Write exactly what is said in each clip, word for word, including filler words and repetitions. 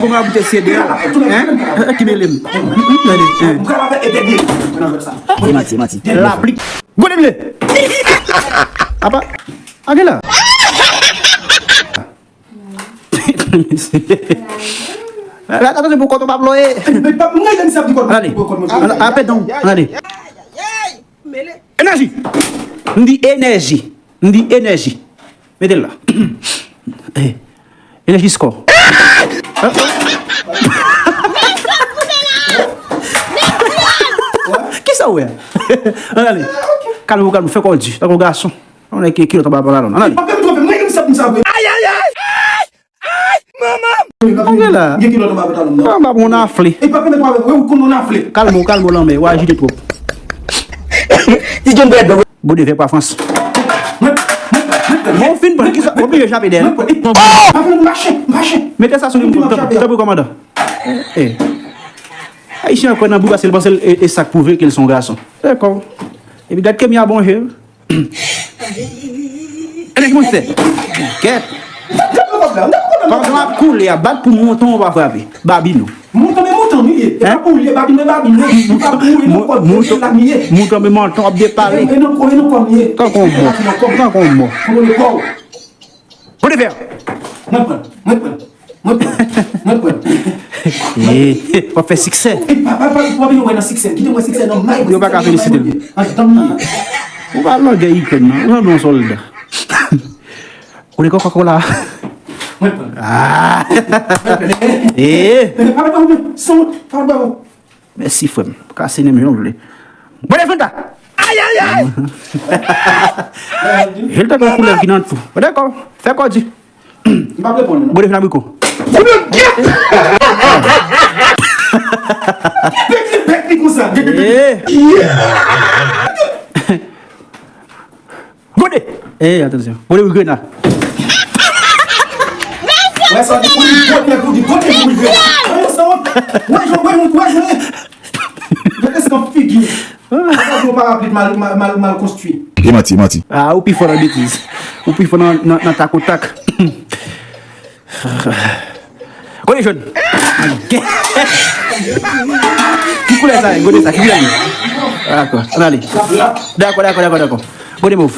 Kòman ap te sede? Hein? Ki mele m? Gade, hein. E manti, e manti. Lapli. Gode m le. Apa? Ake la. Atansyon pou kòt ou pa ploye. Gade. Apè don. Gade. Enèji. M di enèji. M di enèji. Mete l la. Eh, enèji skò. Kisa w wè? Ann ale. Kalme w, kalme w, fè kò w di. Tankou gason. Ou nèg ki kilòt anba pantalon. Ann ale. Ay, ay, ay! Ay, manman! Ann ale la. Anba pou w nafle. Kalme w, kalme w, lanmè. W ajite twòp. Ti John Brad. Gode vè pa Frans. Mwen, mwen, mwen, mwen, Bon, fin pran, kisa? Oblije chape dèyè. Mwen, mwen, mwen, mwen, mwen, mwen, mwen, Mete sa sou li, tanpri, tanpri, kòmandan. Eh. Ayisyen an kwè nan bouda, se l panse l, e, e sa k pwouve ke l se yon gason. Dakò. Epi gad Kenya bon je. Enèji monchè. Kèt. Pandan ap koule a, bat pou mouton ou pa frape. Babi nou. Mouton men mouton nou ye. E pa pou li, babi men babi nou. Li pa pou li, nou kò nou ye, la nou ye. Mouton men mouton ap depale. E nou kò, e nou kò nou ye. Tankou yon mò. Tankou yon mò. Pou nou kò. Pou de fè. Mwen pran, mwen pran. Mwen pran, mwen pran. Eh, w ap fè siksè. E pa, pa, pa, pa vin wè nan siksè. Kite mwen siksè nan may. Yo pa ka felisite l. Andan li. Ou pa lògè Ikrèn nan. Ou sanble yon sòlda. Ou de kòkòkò la. Mwen pran. Ah. Mwen pran. Eh. Pa, pa, pa, pa, son, pa, pa, pa. Mèsi, frè m. Kase nenm jan w vle. Bon, lè fanta. Ay, ay, ay! Je l tankou yon koulèv ki nan twou. Bon, dakò. Fè kò di. M p ap reponn, non. Bon, lè fanta briko. Bèk li, bèk li konsa. Eh. Gode! Eh, atansyon. Gode wi grena. Wè sa, di gode, gode, gode, gode, gode grena. Wè sa, wè, wè, wè, wè, wè. Gade sa figi. Gade yon parapli mal, mal, mal, mal konstwi. E manti, e manti. Ah, ou pi fò nan betiz. Ou pi fò nan, nan, nan tak o tak. Gode jòn. Ki koulè sa ye? Gode sa, ki koulè li? Dakò, ann ale. Dakò, dakò, dakò, dakò. Gode mov.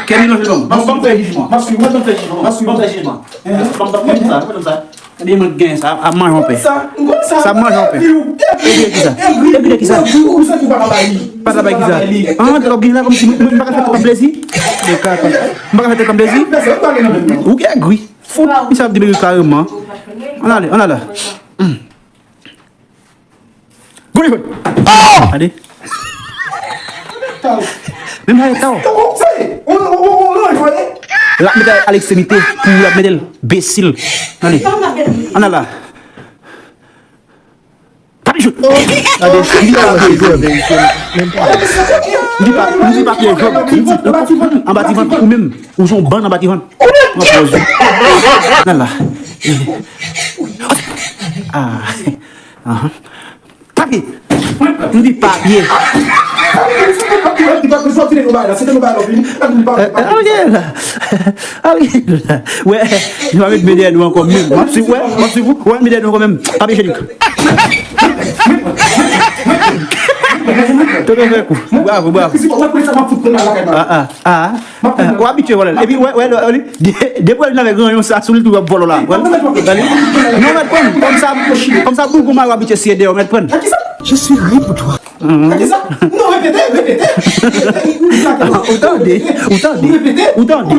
Kè li nan jenon. Ban m fè jijman. Ban m fè jijman. Ban m fè jijman. Ban m fè jijman. Ban m fè jijman. Ebyen, mwen gen sa, ap manje yon pè. Sa ap manje yon pè. Epi de kisa? Epi de kisa? Pa ta bay kisa? Ah, twòp gen la kòmsi mwen, mwen pa ka fè tèt mwen plezi. M pa ka fè tèt mwen plezi. Ou gen gri. Fout, misye ap di bagay kareman. Ann ale, ann ale. Gode jòn. Gade. Menm sa e ta w. L ap mete a lekstremite pou l ap mete l besil. Gade. Ann al la. Papi jòn. Gade. M di pa, m di papye jòn. M di, anba ti vant ou menm. Ou se yon bann anba ti vant. Ann al la. Ah. Ahan. Papye! M di papye! Eh, eh, al gen la. Al gen la. Wè, nou pa met men dèyè nou ankò menm. M ap swiv, wè, m ap swiv ou. Wè, men dèyè nou ankò menm. Papye jenik. Tonton fè kou. Bravo, bravo. Ah, ah, ah. Ah, ou abitye vòlè l. Epi, wè, wè, wè, depi wè vin avèk ranyon sa sou li, tou w ap vòlè la. Wè. Gade. Non, mèt pran m. Kòm sa, kòm sa, bougon mayo abitye siye dèyè w, mèt pran m. Je suis ri pour toi. Mhm. Ou tande, ou tande, ou tande.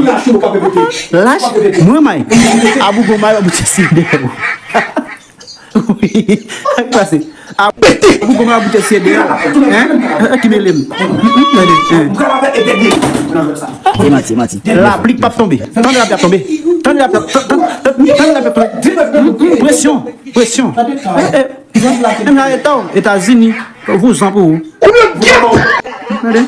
Lach, mwen may. A bougon mayo abitye siye dèyè w. Wi, sa k pase? A, pou kòman ap boute sye deyò? Hein? Ki mele m? Gade, hein. E manti, e manti. Lapli p ap tonbe. Tande lapli ap tonbe. Tande lapli ap, tan-, tan-, tan-, tande lapli ap tonbe. Presyon, presyon. Eh, eh. Menm jan eta w, Etazini, vouzan pou ou. Gade.